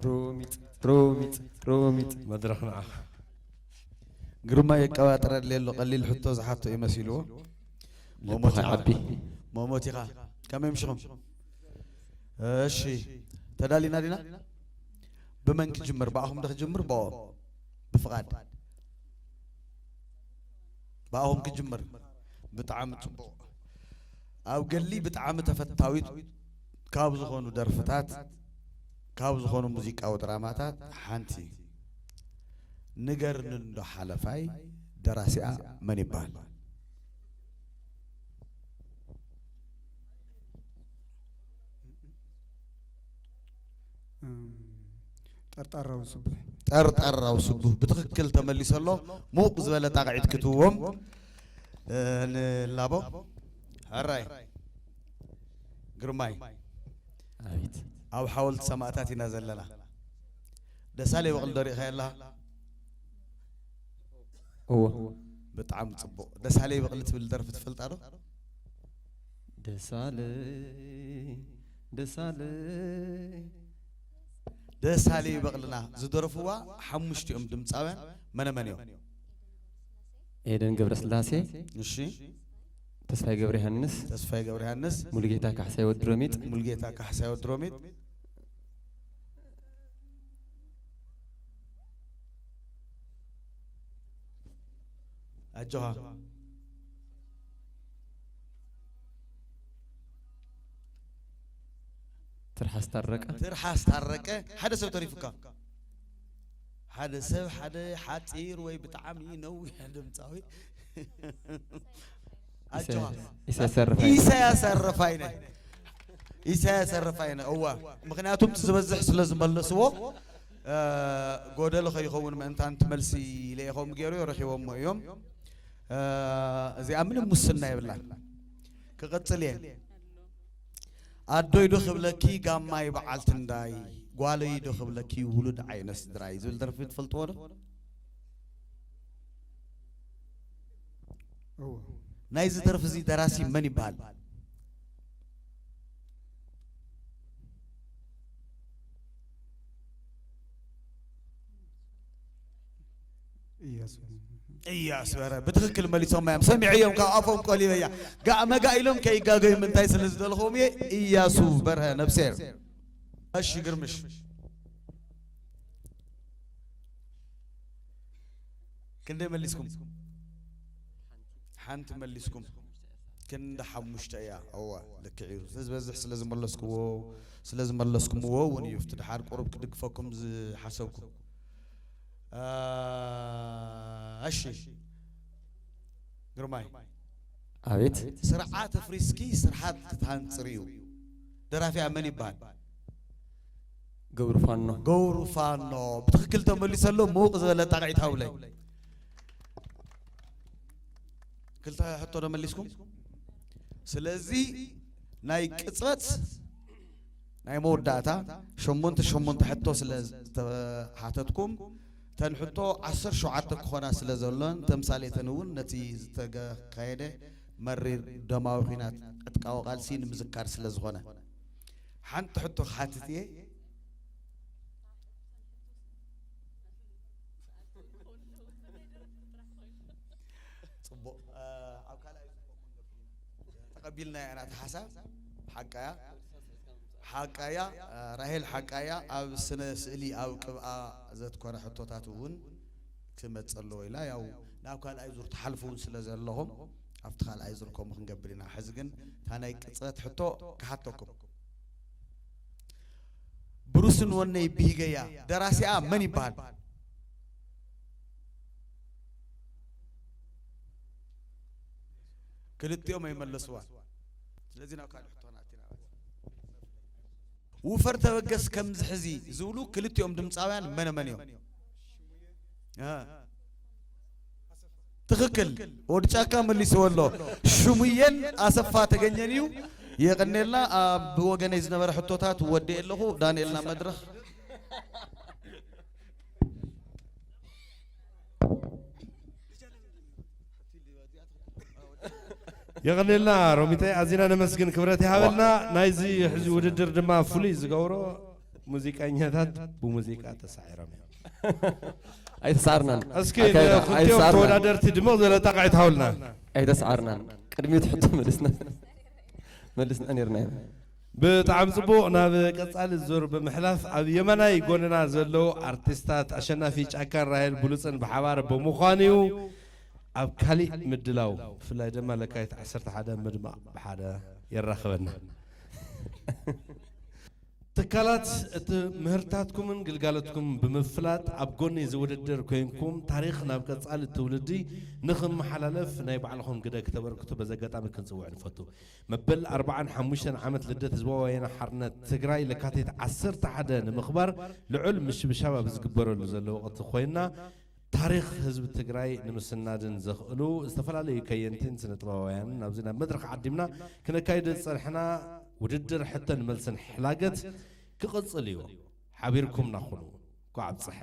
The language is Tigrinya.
ሮሚጥ ሮሚጥ ሮሚጥ። መድረኽ ንዓኻ። ግርማ የቀባጥረለይ ኣሎ፣ ቀሊል ሕቶ ዝሓቶ እዩ መሲልዎ። ልብኻ ሞሞት ኢኻ። ይዓቢ። ሞሞት ኢኻ። ከመይ ምሽኹም? እሺ፣ ተዳሊና ዲና? ብመን ክጅምር? ብኣኹም ዶ ክጅምር? ብኦም። ብፍቓድ። ብኣኹም ክጅምር። ብጣዕሚ ጽቡቕ። ኣብ ገሊ ብጣዕሚ ተፈታዊት ካብ ዝኾኑ ደርፍታት፣ ካብ ዝኾኑ ሙዚቃዊ ድራማታት ሓንቲ። ንገርኒ እንዶ ሓለፋይ፣ ደራሲኣ መን ይበሃል? እም፣ ጠርጣራዊ ስቡሕ። ጠርጣራዊ ስቡሕ ብትኽክል ተመሊሱ ኣሎ። ሙቕ ዝበለ ጣቕዒት ክትዎም፣ እ፣ ንላቦ። ሕራይ ግርማይ፣ ኣቤት። ኣብ ሓወልቲ ሰማእታት ኢና ዘለና። ደሳለ ይበቕል ዶ ሪእኻዮ ኣለኻ? እወ። ብጣዕሚ ጽቡቕ። ደሳለ ይበቕል ትብል ደርፊ ትፈልጣ ዶ? ደሳለ፣ ደሳለ። ደሳለ ይበቕልና ዝደረፍዋ ሓሙሽቲኦም ድምጻውያን መነ መን እዮም? ኤደን ገብረስላሴ፣ እሺ። ተስፋይ ገብረ ዮሃንስ፣ ተስፋይ ገብረ ዮሃንስ። ሙሉጌታ ካሕሳይ ወዲ ሮሚጥ። ሙሉጌታ ካሕሳይ ወዲ ሮሚጥ። ኣጆኻ። ትርሓስ ታረቀ። ትርሓስ ታረቀ። ሓደ ሰብ ተሪፉካ። ሓደ ሰብ፣ ሓደ ሓጺር ወይ ብጣዕሚ ነዊሕ ድምጻዊ። ኣጆኻ። ኢሳያስ ኣረፋይነ። ኢሳያስ ኣረፋይነ። ኢሳያስ ኣረፋይነ፣ እዋ። ምኽንያቱም እቲ ዝበዝሕ ስለ ዝመለስዎ፣ እ፣ ጎደሎ ከይኸውን ምእንታን እቲ መልሲ ኢለ ኢኹም ገይሩ ረኺቦሞ እዮም። እ፣ እዚኣ ምንም ሙስና የብላን። ክቕጽል እየ። ኣዶይ ዶ ክብለኪ ጋማይ በዓልቲ እንዳይ፣ ጓለይ ዶ ክብለኪ ውሉድ ዓይነ ስድራይ ዝብል ደርፊ ትፈልጥዎ ዶ? እወ። ናይዚ ደርፊ እዚ ደራሲ መን ይበሃል? እያሱ። እያሱ፣ ኧረ ብትኽክል መሊሶም እዮም። ሰሚዐዮም ካብ ኣፎም ቆሊበያ። ጋእ መጋእ ኢሎም ከይጋገዩ ምንታይ ስለ ዝደልኹም እየ። እያሱ በርሀ ነብሴር። እሺ ግርምሽ። ክንደይ መሊስኩም? ሓንቲ መሊስኩም። ክንዲ ሓሙሽተ እያ። እወ፣ ልክዕ እዩ። ዝበዝሕ ስለ ዝመለስክዎ፣ ስለ ዝመለስኩምዎ እውን እዩ። እቲ ድሓር ቁሩብ ክድግፈኩም ዝሓሰብኩ። አ፣ እሺ። ግርማይ። ኣቤት። ስርዓት ኣፍሪስኪ ስርዓት ክትሃንጽር እዩ። ደራፊያ መን ይበሃል? ገብሩ ፋኖ። ገብሩ ፋኖ። ብትኽክል ተመሊሱ ኣሎ። ምዉቕ ዝበለ ጣቕዒት ሃብለይ። ክልተ ሕቶ ዶ መሊስኩም? ስለዚ ናይ ቅጽበት ናይ መወዳእታ ሸሞንተ ሸሞንተ ሕቶ ስለ ዝተሓተትኩም፣ እተን ሕቶ ዓሰርተ ሸውዓተ ክኾና ስለ ዘሎን፣ ተምሳሌተን እውን ነቲ ዝተካየደ መሪር ደማዊ ኲናት ዕጥቃዊ ቃልሲ ንምዝካር ስለ ዝኾነ፣ ሓንቲ ሕቶ ክሓትት እየ። ጽቡቕ። እ፣ ኣብ ካልኣይ ዙር ኮፍ ክንገብር ኢና። ተቐቢልና ኢና እቲ ሓሳብ። ሓቃያ፣ ሓቃያ፣ እ፣ ራሄል ሓቃያ ኣብ ስነ ስእሊ ኣብ ቅብኣ ዘትኮረ ሕቶታት እውን ክመጽእ ኣለዎ ኢላ። ያው ናብ ካልኣይ ዙር ትሓልፉ እውን ስለ ዘለኹም ኣብቲ ካልኣይ ዙር ከምኡ ክንገብር ኢና። ሕዚ ግን እታ ናይ ቅጽበት ሕቶ ክሓተኩም። ብሩስን ወነይ ብሂገያ ደራሲኣ መን ይበሃል? ክልቲኦም ኣይመለስዋን። ስለዚ ናብ ካልእ ሕቶ ክንኣቱ ኢና ማለት እዩ። ውፈር ተበገስ ከምዚ ሕዚ ዝብሉ ክልቲኦም ድምፃውያን መነ መን እዮም? እ። ትኽክል። ወዲ ጫካ መሊስዎ ኣሎ። ሽሙየን ኣሰፋ ተገኘን እዩ። የቐኔልና። ኣብ ወገነይ ዝነበረ ሕቶታት ወዲኤ ኣለኹ። ዳንኤል ናብ መድረኽ። የቐኔልና ሮሚተይ፣ ኣዚና ነመስግን፣ ክብረት ይሃበልና። ናይዚ ሕዚ ውድድር ድማ ፍሉይ ዝገብሮ ሙዚቀኛታት ብሙዚቃ ተሳዒሮም እዮም። ኣይተሳዕርናን እስኪ ኣካይዳ፣ ንክልቲኦም ኣይተሳዕርናን። ተወዳደርቲ ድምቕ ዝበለ ጣቕዒት ሃውልና። ኣይተሳዕርናን። ቅድሚት ሕቶ መለስና መለስና ነርና ኢና። ብጣዕሚ ጽቡቕ። ናብ ቀጻሊ ዙር ብምሕላፍ ኣብ የማናይ ጎንና ዘለዉ ኣርቲስታት ኣሸናፊ ጫካን ራሄል ብሉጽን ብሓባር ብምዃን እዩ። ኣብ ካሊእ ምድላው ብፍላይ ድማ ለካቲት ዓሰርተ ሓደ ምድማቕ ብሓደ የራኽበና። ትካላት እቲ ምህርታትኩምን ግልጋሎትኩም ብምፍላጥ ኣብ ጎኒ ዝውድድር ኮይንኩም ታሪኽ ናብ ቀጻሊ ትውልዲ ንኽመሓላለፍ ናይ ባዕልኹም ግደ ክተበርክቱ በዚ ኣጋጣሚ ክንጽውዕ ንፈቱ። መበል ኣርባዓን ሓሙሽተን ዓመት ልደት ህዝባዊ ወያነ ሓርነት ትግራይ ለካቲት ዓሰርተ ሓደ ንምኽባር ልዑል ምሽብሻብ ኣብ ዝግበረሉ ዘሎ ወቕቲ ኮይና ታሪኽ ህዝቢ ትግራይ ንምስናድን ዘኽእሉ ዝተፈላለዩ ከየንቲን ስነ ጥበባውያንን ኣብዚ ናብ መድረኽ ዓዲምና ክነካይዶ ዝጸንሕና ውድድር ሕቶን መልስን ሕላገት ክቕጽል እዩ። ሓቢርኩምና ኩኑ። እንኳዕ ኣብፀሐ።